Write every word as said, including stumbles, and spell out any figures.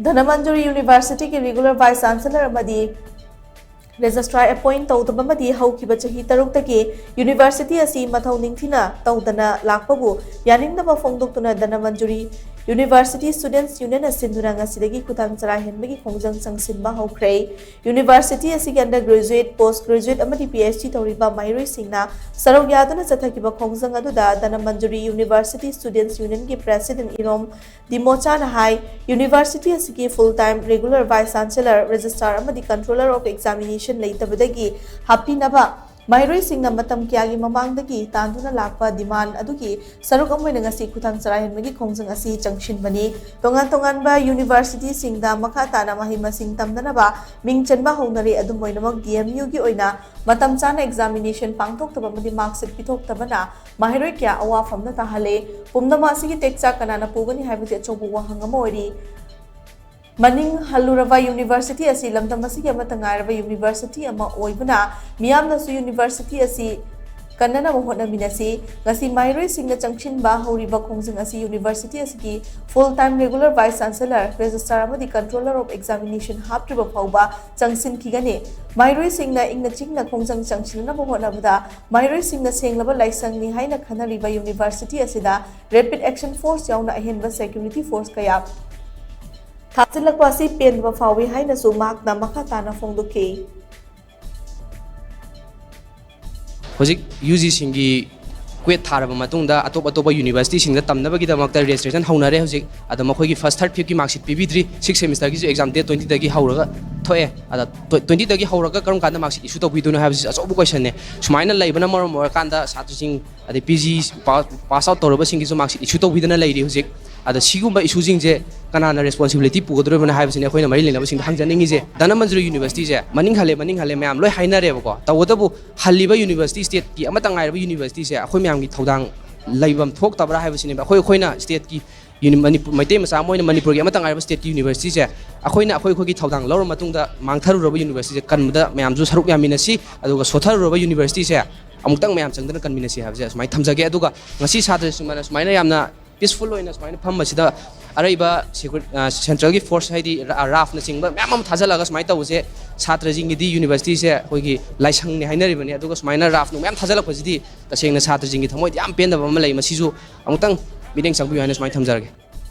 ꯙꯅꯃꯟꯖꯨꯔꯤ ꯌꯨꯅꯤꯚꯔꯁꯤꯇꯤꯒꯤ regular vice chancellor ꯑꯃꯗꯤ registrar appoint ꯇꯧꯗꯕ ꯑꯃꯗꯤ ꯍꯧꯈꯤꯕ ꯆꯍꯤ ꯇꯔꯨꯛꯇꯒꯤ ꯌꯨꯅꯤꯚꯔꯁꯤꯇꯤ ꯑꯁꯤ ꯃꯊꯧ ꯅꯤꯡꯊꯤꯅ ꯇꯧꯗꯅ ꯂꯥꯛꯄꯕꯨ ꯌꯥꯅꯤꯡꯗꯕ ꯐꯣꯡꯗꯣꯛꯇꯨꯅ ꯙꯅꯃꯟꯖꯨꯔꯤ ꯌꯨꯅꯤꯚꯔꯁꯤꯇꯤ ꯁ꯭ꯇꯨꯗꯦꯟꯠꯁ ꯌꯨꯅꯤꯌꯟꯅ ꯁꯤꯟꯗꯨꯅ ꯉꯁꯤꯗꯒꯤ ꯈꯨꯊꯥꯡ ꯆꯔꯥ ꯍꯦꯟꯕꯒꯤ ꯈꯣꯡꯖꯪ ꯆꯪꯁꯤꯟꯕ ꯍꯧꯈ꯭ꯔꯦ꯫ ꯌꯨꯅꯤꯚꯔꯁꯤꯇꯤ ꯑꯁꯤꯒꯤ under graduate, post graduate ꯑꯃꯗꯤ PhD ꯇꯧꯔꯤꯕ ꯃꯍꯩꯔꯣꯏꯁꯤꯡꯅ ꯁꯔꯨꯛ ꯌꯥꯗꯨꯅ ꯆꯠꯊꯈꯤꯕ ꯈꯣꯡꯖꯪ ꯑꯗꯨꯗ ꯙꯅꯃꯟꯖꯨꯔꯤ ꯌꯨꯅꯤꯚꯔꯁꯤꯇꯤ ꯁ꯭ꯇꯨꯗꯦꯟꯠꯁ ꯌꯨꯅꯤꯌꯟꯒꯤ president ꯏꯔꯣꯝ ꯗꯤꯃꯣꯆꯥꯅ ꯍꯥꯏ, ꯌꯨꯅꯤꯚꯔꯁꯤꯇꯤ ꯑꯁꯤꯒꯤ full time regular vice chancellor, registrar ꯑꯃꯗꯤ controller of examination ꯂꯩꯇꯕꯗꯒꯤ ꯍꯥꯞꯄꯤꯅꯕ ꯃꯍꯩꯔꯣꯏꯁꯤꯡꯅ ꯃꯇꯝ ꯀꯌꯥꯒꯤ ꯃꯃꯥꯡꯗꯒꯤ ꯇꯥꯟꯗꯨꯅ ꯂꯥꯛꯄ demand ꯑꯗꯨꯒꯤ ꯁꯔꯨꯛ ꯑꯃ ꯑꯣꯏꯅ ꯉꯁꯤ ꯈꯨꯊꯥꯡ ꯆꯔꯥ ꯍꯦꯟꯕꯒꯤ ꯈꯣꯡꯖꯪ ꯑꯁꯤ ꯆꯪꯁꯤꯟꯕꯅꯤ꯫ ꯇꯣꯉꯥꯟ ꯇꯣꯉꯥꯟꯕ ꯌꯨꯅꯤꯚꯔꯁꯤꯇꯤꯁꯤꯡꯗ ꯃꯈꯥ ꯇꯥꯅ ꯃꯍꯩ ꯃꯁꯤꯡ ꯇꯝꯅꯅꯕ ꯃꯤꯡ ꯆꯟꯕ ꯍꯧꯅꯔꯦ꯫ ꯑꯗꯨꯝ ꯑꯣꯏꯅꯃꯛ, DMUꯒꯤ ꯑꯣꯏꯅ ꯃꯇꯝ ꯆꯥꯅ examination ꯄꯥꯡꯊꯣꯛꯇꯕ ꯑꯃꯗꯤ mark sheet ꯄꯤꯊꯣꯛꯇꯕꯅ ꯃꯍꯩꯔꯣꯏ ꯀꯌꯥ ꯑꯋꯥꯐꯝꯗ ꯇꯥꯍꯜꯂꯦ꯫ ꯄꯨꯝꯅꯃꯛ ꯑꯁꯤꯒꯤ ꯇꯦꯛꯆꯥꯛ ꯀꯅꯥꯅ ꯄꯨꯒꯅꯤ ꯍꯥꯏꯕꯁꯤ ꯑꯆꯧꯕ ꯋꯥꯍꯪ ꯑꯃ ꯑꯣꯏꯔꯤ꯫ ꯃꯅꯤꯡ ꯍꯜꯂꯨꯔꯕ ꯌꯨꯅꯤꯚꯔꯁꯤꯇꯤ ꯑꯁꯤ ꯂꯝꯗꯝ ꯑꯁꯤꯒꯤ ꯑꯃꯠꯇ ꯉꯥꯏꯔꯕ ꯌꯨꯅꯤꯚꯔꯁꯤꯇꯤ ꯑꯃ ꯑꯣꯏꯕꯅ, ꯃꯤꯌꯥꯝꯅꯁꯨ ꯌꯨꯅꯤꯚꯔꯁꯤꯇꯤ ꯑꯁꯤ ꯀꯟꯅꯅꯕ ꯍꯣꯠꯅꯃꯤꯟꯅꯁꯤ꯫ ꯉꯁꯤ ꯃꯍꯩꯔꯣꯏꯁꯤꯡꯅ ꯆꯪꯁꯤꯟꯕ ꯍꯧꯔꯤꯕ ꯈꯣꯡꯖꯪ ꯑꯁꯤ ꯌꯨꯅꯤꯚꯔꯁꯤꯇꯤ ꯑꯁꯤꯒꯤ full time regular vice chancellor, registrar ꯑꯃꯗꯤ controller of examination ꯍꯥꯞꯇ꯭ꯔꯤꯕ ꯐꯥꯎꯕ ꯆꯪꯁꯤꯟꯈꯤꯒꯅꯤ꯫ ꯃꯍꯩꯔꯣꯏꯁꯤꯡꯅ ꯏꯪꯅ ꯆꯤꯛꯅ ꯈꯣꯡꯖꯪ ꯆꯪꯁꯤꯟꯅꯅꯕ ꯍꯣꯠꯅꯕꯗ ꯃꯍꯩꯔꯣꯏꯁꯤꯡꯅ ꯁꯦꯡꯂꯕ ꯂꯥꯏꯁꯪꯅꯤ ꯍꯥꯏꯅ ꯈꯟꯅꯔꯤꯕ ꯌꯨꯅꯤꯚꯔꯁꯤꯇꯤ ꯑꯁꯤꯗ rapid action force ꯌꯥꯎꯅ ꯑꯍꯦꯟꯕ security force ꯀꯌꯥ ꯊꯥꯖꯤꯜꯂꯛꯄ ꯑꯁꯤ ꯄꯦꯟꯗꯕ ꯐꯥꯎꯏ ꯍꯥꯏꯅꯁꯨ ꯃꯍꯥꯛꯅ ꯃꯈꯥ ꯇꯥꯅ ꯐꯣꯡꯗꯣꯛꯈꯤ꯫ ꯍꯧꯖꯤꯛ ꯌꯨ ꯖꯤꯁꯤꯡꯒꯤ ꯀ꯭ꯋꯦꯠ ꯊꯥꯔꯕ ꯃꯇꯨꯡꯗ ꯑꯇꯣꯞ ꯑꯇꯣꯞꯄ ꯌꯨꯅꯤꯚꯔꯁꯤꯇꯤꯁꯤꯡꯗ ꯇꯝꯅꯕꯒꯤꯗꯃꯛꯇ registration ꯍꯧꯅꯔꯦ꯫ ꯍꯧꯖꯤꯛ ꯑꯗꯣ ꯃꯈꯣꯏꯒꯤ first third fifth ꯀꯤ mark sheet ꯄꯤꯕꯤꯗ꯭ꯔꯤ꯫ Sixth semester ꯒꯤꯁꯨ exam date twenty ꯗꯒꯤ ꯍꯧꯔꯒ ꯊꯣꯛꯑꯦ꯫ ꯑꯗ twenty ꯗꯒꯤ ꯍꯧꯔꯒ ꯀꯔꯝ ꯀꯥꯟꯗ mark sheet issue ꯇꯧꯕꯤꯗꯣꯏꯅꯣ ꯍꯥꯏꯕꯁꯤ ꯑꯆꯧꯕ question ꯅꯦ꯫ ꯁꯨꯃꯥꯏꯅ ꯂꯩꯕꯅ ꯃꯔꯝ ꯑꯣꯏꯔꯀꯥꯟꯗ ꯁꯥꯇ꯭ꯔꯁꯤꯡ ꯑꯗꯩ P G pass out ꯇꯧꯔꯕꯁꯤꯡꯒꯤꯁꯨ mark sheet issue ꯇꯧꯕꯤꯗꯅ ꯂꯩꯔꯤ ꯍꯧꯖꯤꯛ꯫ ꯑꯗ ꯁꯤꯒꯨꯝꯕ issue ꯁꯤꯡꯁꯦ ꯀꯅꯥꯅ responsibility ꯄꯨꯒꯗꯧꯔꯤꯕꯅꯣ ꯍꯥꯏꯕꯁꯤꯅꯤ ꯑꯩꯈꯣꯏꯅ ꯃꯔꯤ ꯂꯩꯅꯕꯁꯤꯡꯗ ꯍꯪꯖꯅꯤꯡꯉꯤꯁꯦ꯫ ꯙꯅꯃꯟꯖꯨꯔꯤ ꯌꯨꯅꯤꯚꯔꯁꯤꯇꯤꯁꯦ ꯃꯅꯤꯡ ꯍꯜꯂꯦ, ꯃꯅꯤꯡ ꯍꯜꯂꯦ ꯃꯌꯥꯝ ꯂꯣꯏ ꯍꯥꯏꯅꯔꯦꯕꯀꯣ꯫ ꯇꯧꯕꯇꯕꯨ ꯍꯜꯂꯤꯕ ꯌꯨꯅꯤꯚꯔꯁꯤꯇꯤ, state ꯀꯤ ꯑꯃꯠꯇ ꯉꯥꯏꯔꯕ ꯌꯨꯅꯤꯚꯔꯁꯤꯇꯤꯁꯦ ꯑꯩꯈꯣꯏ ꯃꯌꯥꯝꯒꯤ ꯊꯧꯗꯥꯡ ꯂꯩꯐꯝ ꯊꯣꯛꯇꯕ꯭ꯔꯥ ꯍꯥꯏꯕꯁꯤꯅꯦꯕ꯫ ꯑꯩꯈꯣꯏ, ꯑꯩꯈꯣꯏꯅ state ꯀꯤ ꯌꯨꯅꯤ-, ꯃꯅꯤꯄꯨꯔ, ꯃꯩꯇꯩ ꯃꯆꯥ ꯑꯃ ꯑꯣꯏꯅ ꯃꯅꯤꯄꯨꯔꯒꯤ ꯑꯃꯠꯇ ꯉꯥꯏꯔꯕ state ꯀꯤ ꯌꯨꯅꯤꯚꯔꯁꯤꯇꯤꯁꯦ ꯑꯩꯈꯣꯏꯅ ꯑꯩꯈꯣꯏ, ꯑꯩꯈꯣꯏꯒꯤ ꯊꯧꯗꯥꯡ ꯂꯧꯔ ꯃꯇꯨꯡꯗ ꯃꯥꯡꯊꯔꯨꯔꯕ ꯌꯨꯅꯤꯚꯔꯁꯤꯇꯤꯁꯦ ꯀꯟꯕꯗ ꯃꯌꯥꯝꯁꯨ ꯁꯔꯨꯛ ꯌꯥꯃꯤꯟꯅꯁꯤ, ꯑꯗꯨꯒ ꯁꯣꯠꯊꯔꯨꯔꯕ ꯌꯨꯅꯤꯚꯔꯁꯤꯇꯤꯁꯦ ꯑꯃꯨꯛꯇꯪ ꯃꯌꯥꯝ ꯆꯪꯗꯅ ꯀꯟꯃꯤꯟꯅꯁꯤ ꯍꯥꯏꯕꯁꯦ ꯑꯁꯨꯃꯥꯏꯅ ꯊꯝꯖꯒꯦ꯫ ꯑꯗꯨꯒ ꯉꯁꯤ ꯁꯥꯇ꯭ꯔꯁꯤꯡꯅ ꯁꯨꯃꯥꯏꯅ ꯌꯥꯝꯅ peaceful ꯑꯣꯏꯅ ꯁꯨꯃꯥꯏꯅ ꯐꯝꯕꯁꯤꯗ ꯑꯔꯩꯕ ꯁꯦꯀ꯭ꯌꯨꯔ-, ꯑ, ꯁꯦꯟꯇ꯭ꯔꯦꯜꯒꯤ ꯐꯣꯔꯁ, ꯍꯥꯏꯗꯤ ꯔꯥ-, ꯔꯥꯐꯅꯆꯤꯡꯕ ꯃꯌꯥꯝ ꯑꯃ ꯊꯥꯖꯤꯜꯂꯒ ꯁꯨꯃꯥꯏꯅ ꯇꯧꯕꯁꯦ, ꯁꯥꯇ꯭ꯔꯁꯤꯡꯒꯤꯗꯤ ꯌꯨꯅꯤꯚꯔꯁꯤꯇꯤꯁꯦ ꯑꯩꯈꯣꯏꯒꯤ ꯂꯥꯏꯁꯪꯅꯤ ꯍꯥꯏꯅꯔꯤꯕꯅꯤ꯫ ꯑꯗꯨꯒ ꯁꯨꯃꯥꯏꯅ ꯔꯥꯐ ꯅꯨꯡ ꯃꯌꯥꯝ ꯊꯥꯖꯤꯜꯂꯛꯄꯁꯤꯗꯤ ꯇꯁꯦꯡꯅ ꯁꯥꯇ꯭ꯔꯁꯤꯡꯒꯤ ꯊꯃꯣꯏꯗ ꯌꯥꯝ ꯄꯦꯟꯗꯕ ꯑꯃ ꯂꯩ꯫ ꯃꯁꯤꯁꯨ ꯑꯃꯨꯛꯇꯪ ꯃꯤꯠꯌꯦꯡ ꯆꯪꯕꯤꯌꯨ ꯍꯥꯏꯅ ꯁꯨꯃꯥꯏꯅ ꯊꯝꯖꯔꯒꯦ꯫